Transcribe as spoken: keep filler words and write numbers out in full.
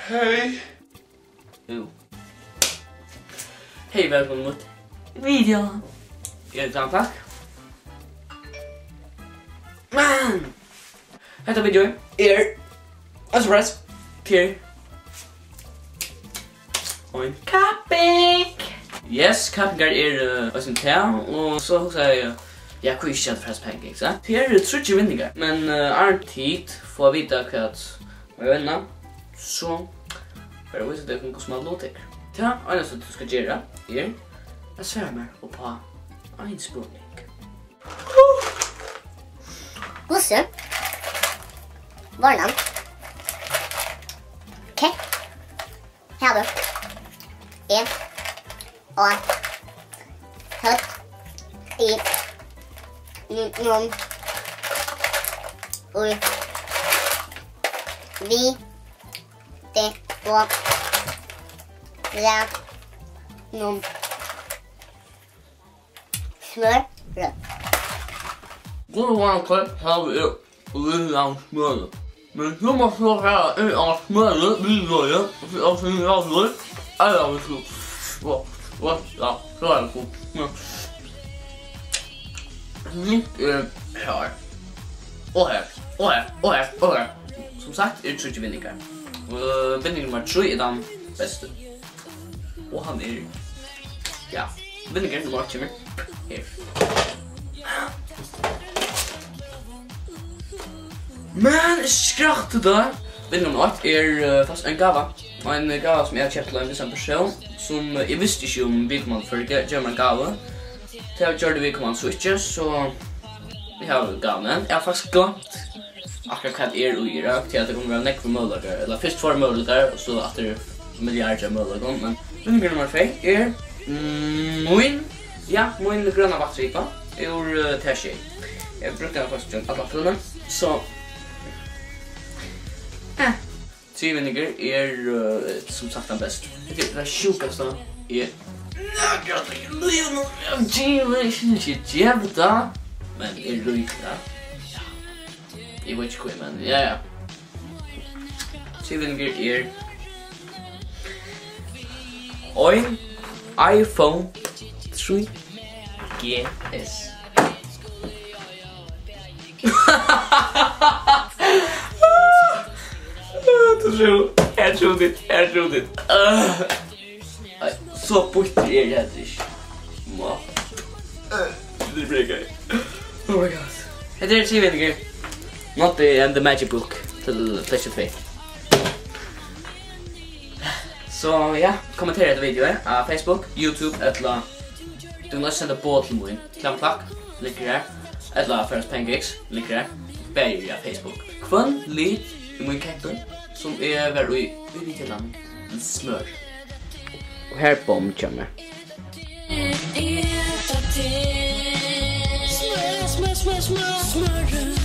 Hey. Jú. Hey, vælkomin til mítt video. Eg eri Grann Takk. Men hetta video er ein surprise til ein kapping. Yes, kappingar er, eh, eisini tað, og so hugsaði eg, ja, hví ikki at fara til pancakes, eh? Her eru tríggir vinningar, men, eh, áðrenn tit fáa at vita hvat og eg vinna, so fari eg at vísa tykkum, hvussu mann luttekur. Tað einasta, tú skalt gera, er at svara mær upp á ein spurning. Hvussu? Varnam. Hevur. Eg. Á. Høvd. Í. N-, num. Í. Við. Teg. Og. Ræ. Num. Smør. Rød. Gud, hvat kvøld havi eg lilla smør. Men tú mást so fara inn á smør, við røði, og so er tað røður, ella við so, so, so, ja, so er tað so. Men ringt er her. Og her, og her, og her, og her. Sum sagt, eru tríggir vinningar. Øh, vinning nummar trý er tann besti. Og hann er, ja, vinningur nummar eitt kemur her. Men skrattu tá. Vinningur nummar eitt er, eh, faktiskt ein gáva. Ein gáva sum eg havi keypt til ein vissan persón, sum, eh, eg visti ikki um viðkomandi fór at ge-, geva mær eina gávu. Tað gjørdi viðkomandi so ikki, so eg havi gávuna enn. Eg havi faktiskt gloymt akkurát hvat er í, ja, tí at tað kunnu vera nógvir møguleikar, ella fyrst tveir møguleikar, og so aftur milliardir av møguleikum, men vinningur nummar tvey er, mm, mín, ja, mín grøna vatnstripa úr, eh, T sjey. Eg brúkti hana faktiskt gjøgnum alla tíðina, so, eh. Triði vinningur er, eh, sum sagt, tann besti. Hetta er tað sjúkasta eg nakrantíð í lívinum havi givið. Eg skilji ikki, eg gevi tað, men eg ríki, ja. Ja. Eg veit ikki hví, men ja, ja. Triði vinningur er ein iPhone trý G S. Tú trúði, eg trúði, eg trúði. Nei, so býttur eri eg heldur ikki. Má. Tað er brekað. Oh my God. Hetta er triði vinningur. Naughty and the Magic Book til PlayStation tvey. So ja, kommentera hetta video á Facebook, YouTube, ella tú kanst senda boð til mín. Grann Takk, link er her. Ella Færøsk Pancakes, link er her. Bæði eru á Facebook. Hvønn lit er mín kettur, sum eg var í, í Nýggjalandi? Smør. Og her er bomm hjá mær. Smør, smør, smør, smør, smør.